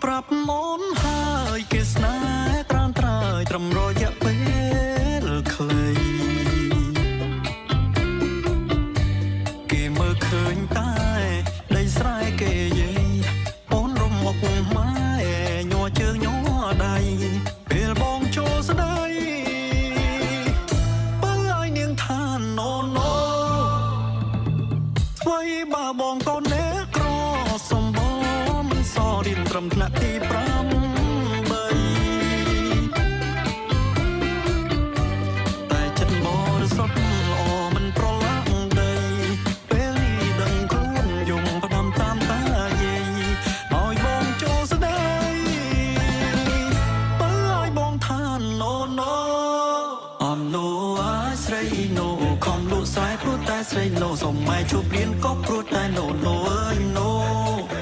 ប្រាប់មុនហើយគេស្នេហ៍ត្រានត្រើយត្រឹមរយៈពេលខ្លីគេមើលឃើញតែដីស្រែគេយាយអូនរំមុខម៉ែញ័រជើងញ័រដៃពេលបងចូលស្ដីបើឲ្យនាងថាណូណូ អ្វីបើបងកូនអ្នកក្រសំបមិនសរៀនត្រឹមថ្នាក់ទី8តែចិត្តបរិសុទ្ធល្អមិនប្រឡាក់ដីពេលនេះដឹងខ្លួនយំផ្ដាំតាមតាយាយឲ្យបងចូលស្ដីបើឲ្យបងថាណូណូអំណូអាស្រីណូខំលក់ស្រែព្រោះតែស្រីណូសុំម៉ែជួបរៀ